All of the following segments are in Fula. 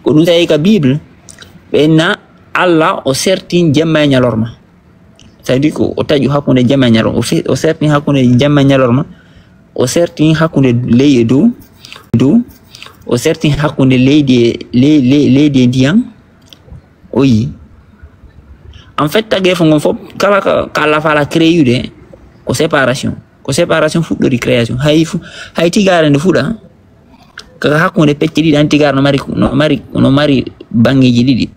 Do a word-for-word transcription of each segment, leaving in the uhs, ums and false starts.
Ko ɗum tawi ka Bible, ɓe na Allah o sertin jemma e ñalorma. C'est-à-dire ko o taƴu hakkunde jemma e ñalorma, o fe-, o sertin hakkunde jemma e ñalorma, o sertin hakkunde ley e dow, dow, o sertin hakkunde leydi e, ley-, ley-, leydi e ndiyam, o yi. En fait, tageefo ngon fof, kala ka, ka Allah faala créyude, ko séparation. Ko séparation fuɗɗori création. Hay fu-, hay tigaare nde fuɗa, ka hakkunde pecce ɗiɗi, an tigaare no mari, no mari, no mari banngeeji ɗiɗi.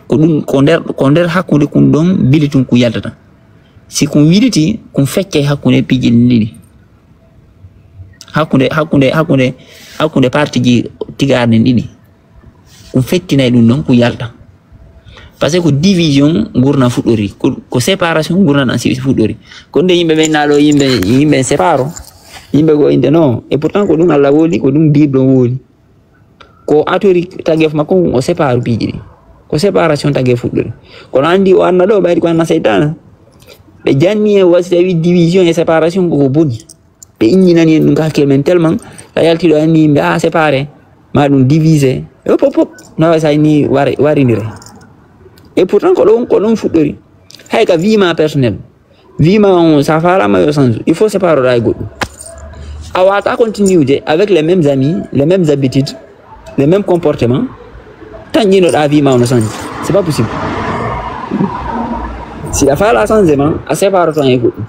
Ko ɗum, ko nder, ko nder hakkunde kun ɗon bili tun kun yaltata. Si kun wiliti, kun feccay hakkunde piiji ɗin ɗiɗi. Hakkunde, hakkunde, hakkunde, hakkunde partiji tigaare ɗin ɗiɗi. Kun fettinay ɗum ɗon, kun yalta. Parce que ko division ngurna fuɗɗori, ko, ko séparation ngurna ɗan si fuɗɗori. Ko nde yimɓe ɓen naɗo, yimɓe, yimɓe séparo, yimɓe go inde non. Et pourtant ko ɗum Allah woli, ko ɗum Bible on woli. Ko atori tageef makko ngun o séparo piiji ɗin. Ko séparation tageef fuɗɗori. Kono andi o anna ɗo, ɓayri ko anna seytana. Ɓe janni e wasi tawi division e séparation ko, ko boni. Ɓe inñinani en ɗum ka hakkille men tellement, sa yalti ɗo anni yimɓe, ah, séparé, ma ɗum divisé. Hop, hop, hop. No wawi sa ni wari-, warindire. Et pourtant ko ɗon, ko ɗon fuɗɗori. Hay ka vie ma personnel. Vie ma on, sa falama yo change. Il faut séparoɗa e goɗɗum. A wata continude avec les mêmes amis, les mêmes habitudes, les mêmes comportements. Tan ƴinoɗa vie ma on change. C'est pas possible. Si a fala changement, a séparoto e goɗɗum.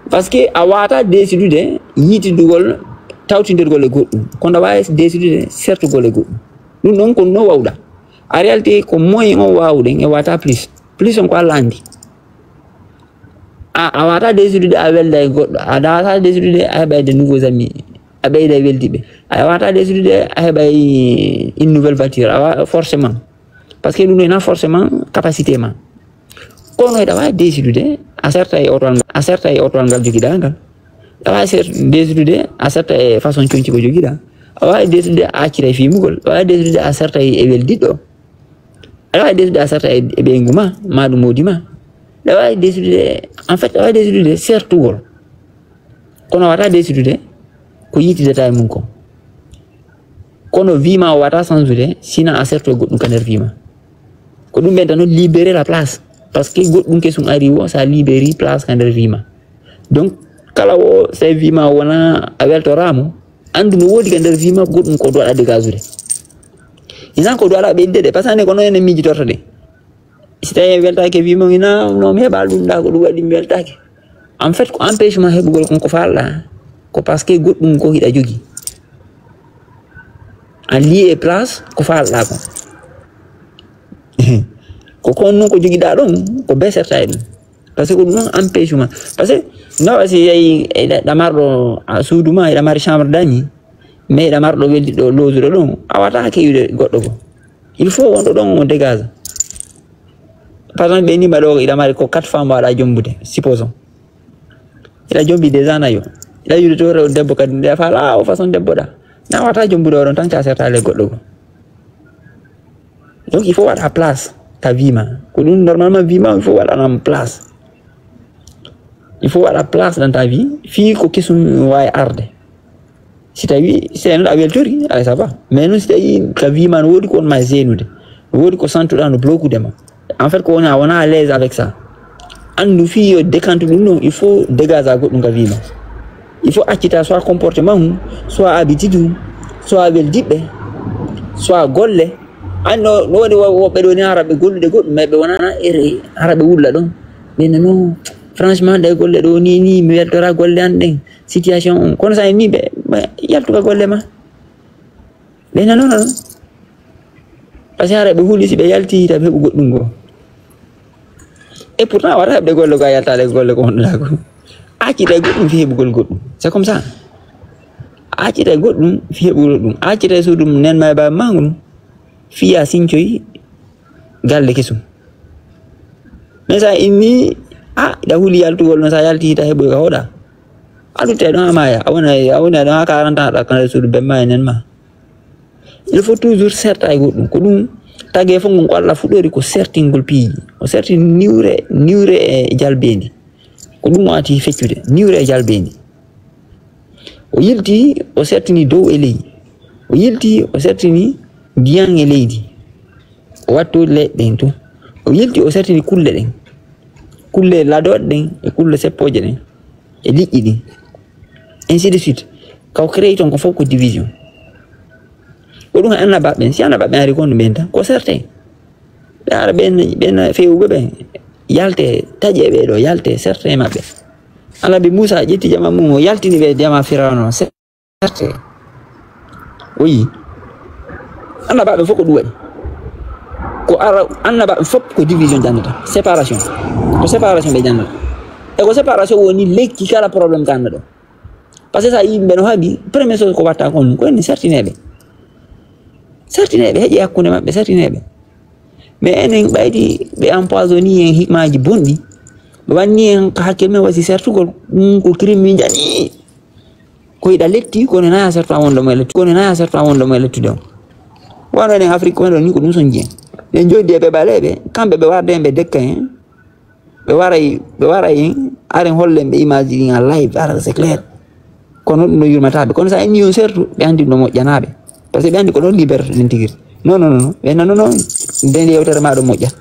Parce que a wata décidude yitidugol tawtindirgol e goɗɗum. Kono a wawi décidude sertugol e goɗɗum. Ɗum ɗon ko no wawɗa. En réalité, ko moyen o wawɗen e wata plus. Plus on ko Allah andi. A, a wata décidude a welda e goɗɗo. A wata décidude a heɓa de nouveaux amis. A ɓeyda e weldiɓe. A wata décidude a heɓa une nouvelle voiture. A wa-, forcément. Parce que ɗum ɗo ena forcément capacité ma. Kono eɗa wawi décidude a serta e otowal ngal, a serta e otowal ngal jogiɗa ngal. Aɗa wawi ser-, décidude a serta e façon conci ko jogiɗa. Aɗa wawi décidude a accita e fimugol. Aɗa wawi décidude a serta e weldiɗɗo. Aɗa wawi décidude a serta e, e ɓeyngu ma, ma ɗum modi ma. Aɗa wawi décidude, en fait, aɗa wawi décidude sertugol. Kono a wata décidude ko yitidata e mum ko. Kono vie ma o wata change-ude, sina a serto goɗɗum ka nder vie ma. Ko ɗum ɓen tan no libérer la place. Parce que goɗɗum kesum ari wo, sa libéri place ka nder vie ma. Donc, kala wo, sa vie ma wona a weltoramo, andu no wodi ka nder vie ma, goɗɗum ko doɗa dégager-ude. Ina ko doɗa ɓeydude, parce que ane ko noon enen miijitorto de. Si tawi en weltaki e vie ma, ina no mi heɓa ɗum ɗa, ko ɗum waɗi mi weltaki. En fait, ko empêchement heɓugol kon ko falɗa, ko parce que goɗɗum ko hiɗa jogi. A lié e place ko falɗa kon. Ko kon nun ko jogiɗa ɗon, ko be serta e ɗum. Parce que ko ɗum on empêchement. Parce que, no, si yayi, e ɗa-, ɗa marɗo, a, suudu ma, eɗa mari chambre d'amis, mais eɗa marɗo weldiɗo lozuɗo ɗon, a wata keyude goɗɗo ko. Il faut wonɗo ɗon o dégage. Par exemple, ɓe nima ɗo, iɗa mari ko quatre femmes waɗa jombude, supposons. Iɗa jombi déjà nayo. Iɗa yude to rew debbo kadi, nde a fala, ah, o façon debbo ɗa. Na wata jombude oɗon tan, ca sertale goɗɗo ko. Donc, il faut waɗa place ta vie ma. Ko ɗum, normalement, vie ma, il faut waɗanam place. Il faut waɗa place dans ta vie. Fii ko kesum wawi arde. Si tawi seenoɗa a weltori, ay, ça va. Mais noon si tawi ka vie ma no wodi ko on ma e seenude. No wodi ko santuɗa no blokude ma. En fait, ko woni a wona à l'aise avec ça. Andu fii yo décantu ɗum ɗon, il faut dégage a goɗɗum ka vie ma. Il faut accita soit comportement hum, soit habitude hum, soit weldiɓɓe, soit golle. An no, no woni wo-, woɓɓe ɗo ni hara ɓe gollude goɗɗum, mais ɓe wona ere hara ɓe wulla ɗon. Ɓe no, no, franchement, ɗe golle ɗo ni, ni, mi weltora golle an ɗen, situation on. Kono sa en ni ɓe, ɓe yaltuka golle ma. Ɓe nanono non. Parce que hara ɓe huli si ɓe yalti hita ɓe heɓu goɗɗum goo. Et pourtant, a wata heɓde golle goo a yaltaade golle ko honɗa ko. Accita e goɗɗum fi heɓugol goɗɗum. C'est comme ça. Accita e goɗɗum fi heɓugol goɗɗum. Accita e suudu mum, nen ma e baaba ma ngol. Fiya sincoy galle kesum. Mais sa inni, a, ɗa huli yaltugol non, sa yalti hita heɓoy ka hoɗa. A lutte ɗon a maya. A wona, a wona ɗon a quarante ans ɗa kana suudu bemma e nen ma. Il faut toujours serta e goɗɗum. Ko ɗum tagi fof ngon ko Allah fuɗɗori ko sertingol piiji. O serti niwre, niwre e jalbendi. Ko ɗum o ati feccude, niwre e jalbendi. O yilti, o sertini dow e ley. O yilti, o sertini ndiyan e leydi. O wattu leɗɗe ɗen tun. O yilti, o sertini kulle ɗen. Kulle ladooɗe ɗen e kulle seppooje ɗen e liƴƴi ɗin. Ainsi de suite. Ka o créé ton ko fof ko division. Ko ɗum annabaaɓe ɓen. Si annabaaɓe ɓen ari ko ɗum ɓen tan, ko serte. Ɓe ara ɓen, ɓen feewuɓe ɓen. Yalte, taƴe ɓe ɗo, yalte, serte e maɓɓe. Annabi Muusa ƴetti jama mum, o yaltini ɓe jama Firawna o. Serte. O yi. Annabaaɓe fof ko ɗum waɗi. Ko ara, annabaaɓe fof ko division jannata. Séparation. Ko séparation ɓe jannata. E ko séparation woni lekki kala problème ka annda ɗo. Parce que sa yimɓe no haɓi, première chose ko watta kon, ko enne sertineɓe. Sertineɓe, heƴe hakkunde maɓɓe, sertineɓe. Mais enen ɓaydi ɓe empoisoni en hikmaji bonɗi. Ɓe wanni en ko hakkil men wasi sertugol, ɗum ko crime min jani. Ko yiɗa letti, kono na serto a wonde mo e lettu, kono na serto a wonde mo e lettude on. Wano enen Afrique, wano ni ko ɗum sonji en. Ɓe joddi e ɓe ɓaleɓe, kamɓe ɓe warde en ɓe dekka en. Ɓe waray, ɓe waray en, aren hollen ɓe image ɗin en live, ara c'est clair. Kono ɗum no yurmataɓe. Kono sa inni on sertu, ɓe andi no moƴƴanaɓe. Parce que ɓe andi ko ɗon liberté ɗen tigiri. Non, non, non, non. Ɓe nan, non, non. Nden yewtere ma ɗo moƴƴat.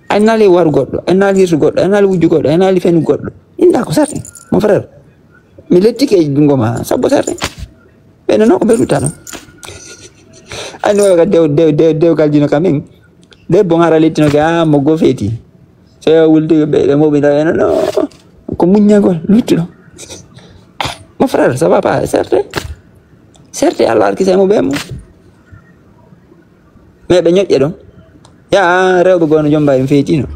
Ay nali waru goɗɗo, ay nali hirsu goɗɗo, ay nali wujju goɗɗo, ay nali fenu goɗɗo. Inda ko sarte, mon frère. Mi lettike e jungo ma, sabbo sarte. Ɓe non ko ɓe lutta non. Anni wawi ka dew, dew, dew, dewgal jino kamen. Debbo ngara lettino ke, ah, mo go feti. So yo wulti ɓe, ɓe moɓi da, non, non. Ko muññagol, luttuɗo. Mon frère, ça va pas, sarte. Sarte, Allah arkisa mo ɓe mo. Mais ɓe ñoƴƴe ɗon. Ya, rewɓe goo no jomba en feetino.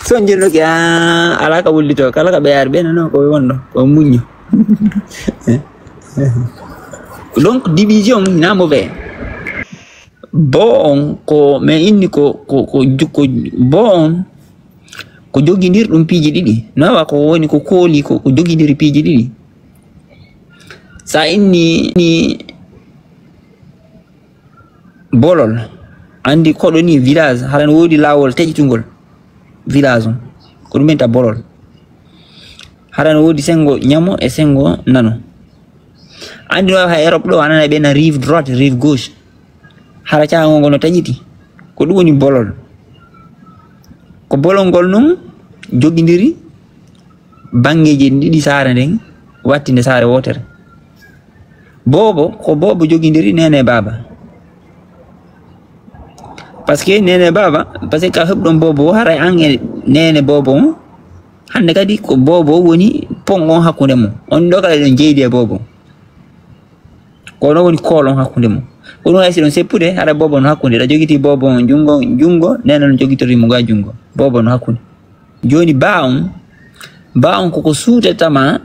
Sonjirnoke, ah, ala ka wullito, kala ka ɓe yaari ɓe, non, ko wonɗo, ko muñño. Donc, division, hina mauvais. Bo on, ko, mais inni ko, ko, ko, ju-, ko, bo on, ko jogindir ɗum piiji ɗiɗi. No wa ko woni ko kooli ko, ko jogindiri piiji ɗiɗi. Sa inni ni bolol, andi koɗo ni village, hara no wodi lawol taƴitungol village on. Ko ɗum enta bolol. Hara no wodi sengo ñamo e sengo nano. Andi no ha Europe ɗo, a nana ɓe na rive droite, rive gauche. Hara caangol ngol no taƴiti. Ko ɗum woni bolol. Ko bolol ngol non jogindiri banngeeji ɗiɗi saare nden, wattinde saare wootere. Boobo, ko boobo jogindiri nene e baaba. Parce que nene e baaba, parce que ka heɓɗon boobo o, haray an e nene boobo on, hannde kadi ko boobo woni pont on hakkunde mum. On ɗo kala ɗon jeydi e boobo. Ko ɗon woni koolon hakkunde mum. Ko ɗum hay si ɗon seppude, haray boobo no hakkunde. Ɗa jogiti boobo on junngo, junngo, nene no jogitori mo ga junngo. Boobo no hakkunde. Jooni baa on, baa on koko suutata ma,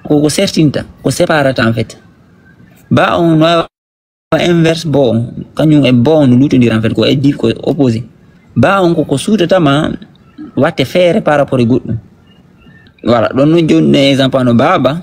koko sertinta, ko séparata en fait. Baa on no waawa inverse bo on, kañum e bo on no luutondira en fait, ko eddi, ko opposé. Baa on koko suutata ma, watte feere par rapport e goɗɗum. Voilà, ɗon non jooni ne exemple no baaba,